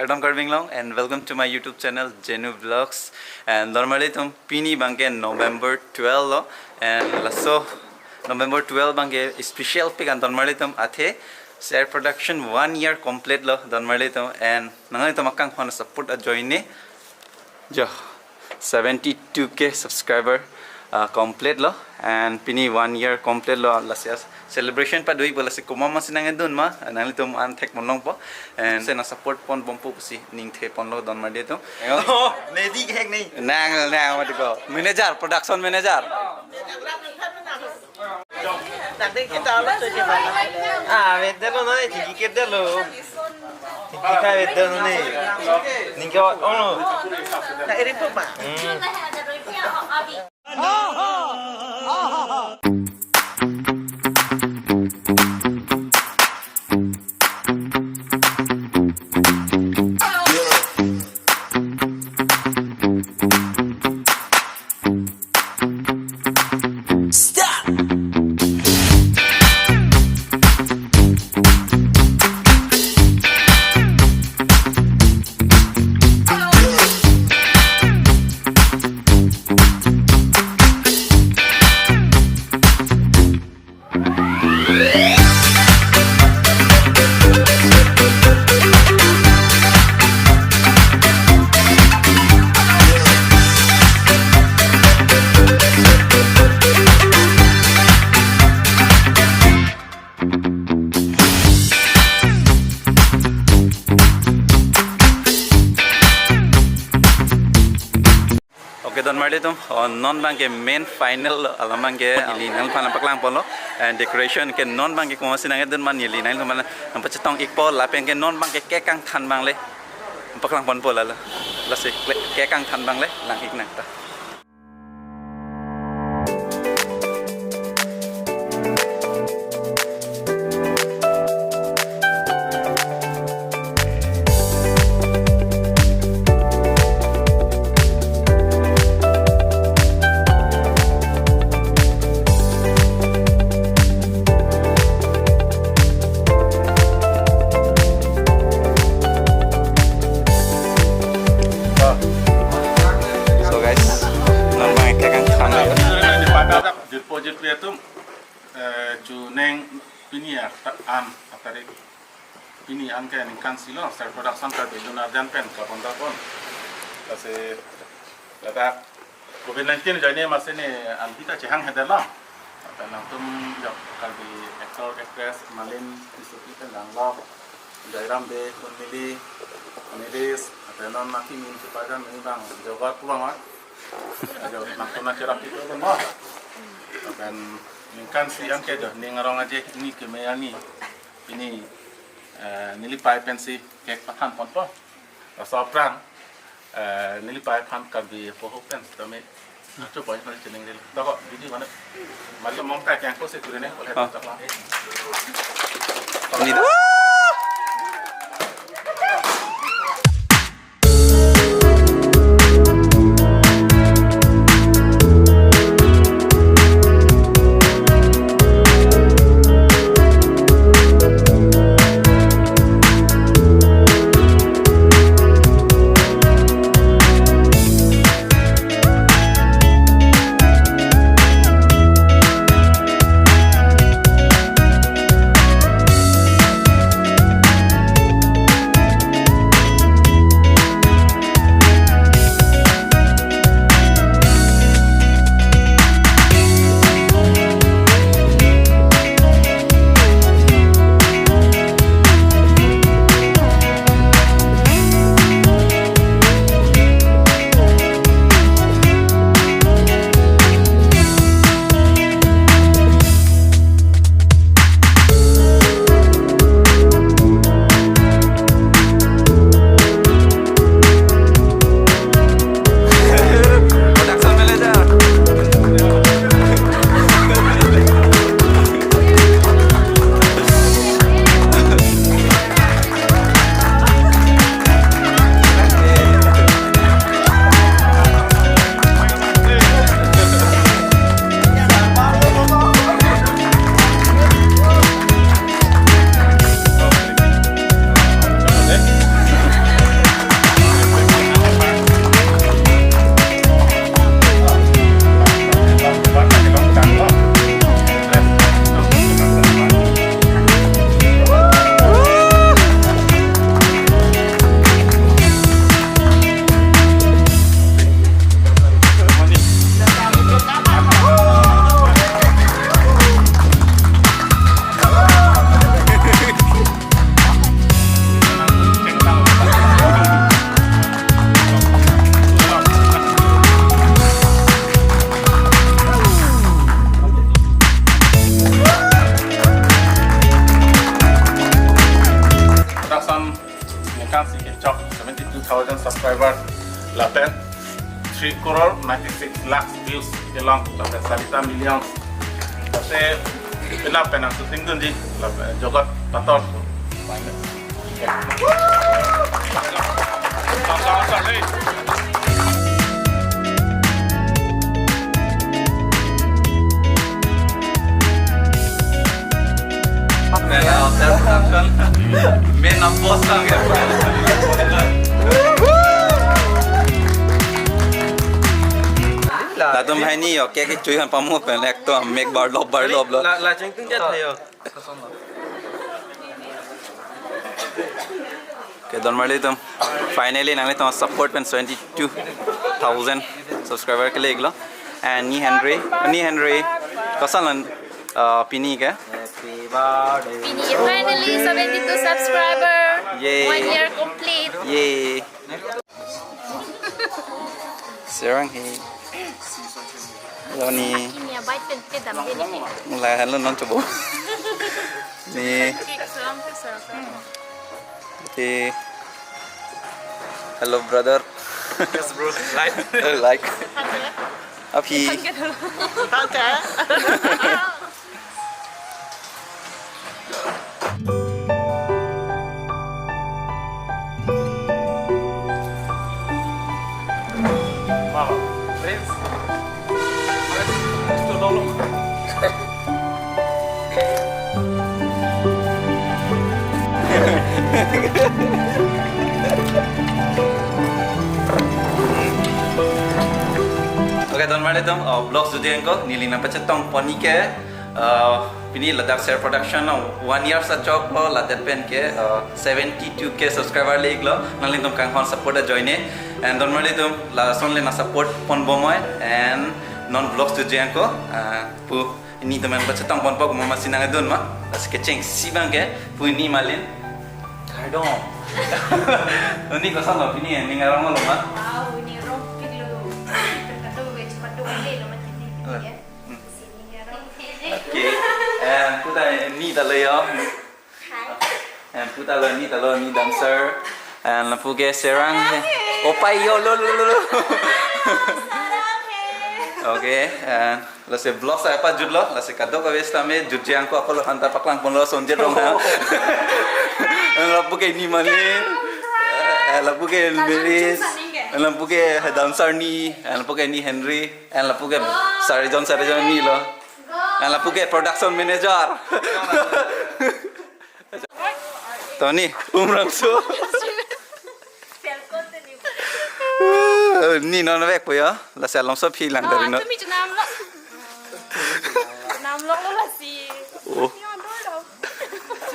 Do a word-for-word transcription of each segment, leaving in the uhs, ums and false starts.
Kardom Karbi Anglong and welcome to my YouTube channel Jenu Vlogs. And don marli atum, pini abangke November twelve lo, and laso November twelve abangke special pik an don marli atum, athe Ser Production one year complete lo don marli atum, and nanglitum akanghon support ajoine jo seventy two K subscriber, uh, complete lo, and pini one year complete lo, lasi celebration pado-ikpo, lasi komat ma si nangdun ma, nanglitum an thekpon longpo, and lasi nang support ponbompo pusi ningthepon lo don marli atum. Oh, ne di kehek ne. Nang, nang, mati ko. Manager, production manager. Ah, vedetlo na, tingki kedetlo. Tingki kha vedetlo na. Ningke, oh. Hmm. Okay, don marli atum, oh, non abangke main final lo, alam abangke neli nangliphan nangpaklangponlo, and decoration ke non abangke komat si nangdun ma neli nangliphan nangpachetong-ikpo, lapen ke non abangke cake kangthan abang le nangpaklangponpo lalo, lasi cake kangthan abang le lang-ik nang ta. So guys, non abang cake kangthan. Jirpo jirpi atum, eh, chuning pini ya, ta-, an, atarik. Pini anke ningkan isi lo, Ser Production Karbi Donor Jan pen kapon dapon. Lasi ladak covid nineteen ajoine masi ne anti ta chehang hede lo. Lapen nangtum jok Karbi actor, actress, Malin Tissopi pen langlo, Jairam Bey, Kunmili, Aniris, lapen non mati min si pajan ini bang, Jogot pulang, ah. Ajo, nangtum nangcherap itu pun mo. Lapen ningkan isi anke jo, ning arong aje, ini keme ani. Pini, eh, neli pei pensi cake pathanponpo. Laso aphrang, eh, neli pei aphan Karbi poho pen tame. Achu point pen chining dil. Toko, didi mana? Mali mom kai kang ko se kurine, boleh Ah. toko. Ini. Ningkan si kechok seventy two thousand subscriber lapen three crore ninety six lakhs views kelong lapen sarita million. Tate penap penang shooting dunji lapen Jogot Pator. Bela Hotel Production. Main na boss lang ya. Latum hai ni yo, kaike chui han pamu pen ek to mek barlop barlop lo. La, la cheng tung jat yo. Ke donmarli atum, finally nanglitum support pen seventy two thousand subscriber kele iklo. And ni Henry, ni Henry, koson lo, uh, pini ke? Happy birthday. Pini finally seventy two subscriber. Yay. One year complete. Yay. Serang he. Lo ni. Ini abang pen ke dam ini. Mulai halo non coba. Ni. Cik, salam ke salam. Di. Hello brother. Yes bro. Like. Eh, like. Api. Thank you. Mama, please. Let's go down. Okay, donmarli atum, uh, vlogs jut-ji angko, neli nangpachetong pon ke, uh, pini ladak Ser Production, uh, one year sa choklo, ladak pen ke, uh, seventy two K subscriber le iklo, nanglitum kanghon support ajoine, and donmarli atum, lason le nangsupport pon bomnoi, and non vlogs jut-ji angko, uh, pu, nelitum aphan pachetong ponpo komat si nangdun ma. Lasi kechengsi abang ke pu neli malin. Kardom. Neli koson lo pini, neli arong lo ma? Wow, neli rongpik lo. Terkadang veg padung le lo mati ni ya. Hmm. Sini arong. Okay. And pu ta neli ta lo yo. Hi. And pu ta lo, neli ta lo, neli dancer. And lapu ke Serang he. Opai yo lo lo lo lo. Sarang he. Okay, and lasi vlog sa apa jut lo, lasi kadokave sitame jut-ji angko apor lo hanta paklang pon lo sonje dong ha. And lapu ke neli malin. Eh, lapu ke Meris. And lapu ke dancer neli. And lapu ke neli Henry. And lapu ke sarijon sarijon neli lo. And lapu ke production manager. To neli, Umrangso. Neli non vekpo ya, lasi alomso aphi lang dari non. Tumi chenam lo. Chenam lo lo lasi. Oh.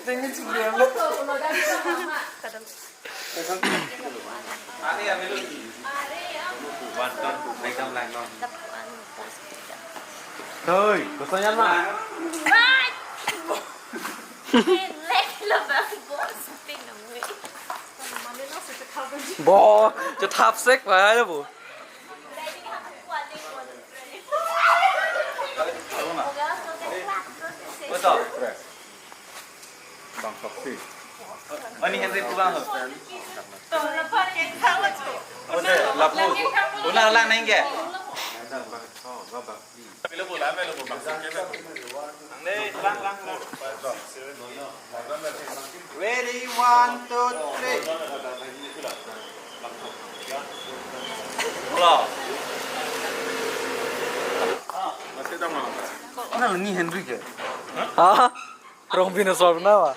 Neli on dolo. Kadang. One, two, three, come lang, no. Hoi, gusto niyan ma? What? Lek lo ba boss pinangwi. Bo, cho thap sek ba ya bo. Betul. Bang Soksi. Mani Henry pulang lo. Ode, lapu. Unang lang nengke. Ready, one, two, three. Hello. Nang ni Henry ke? Ha? Rong bin aswar na wa.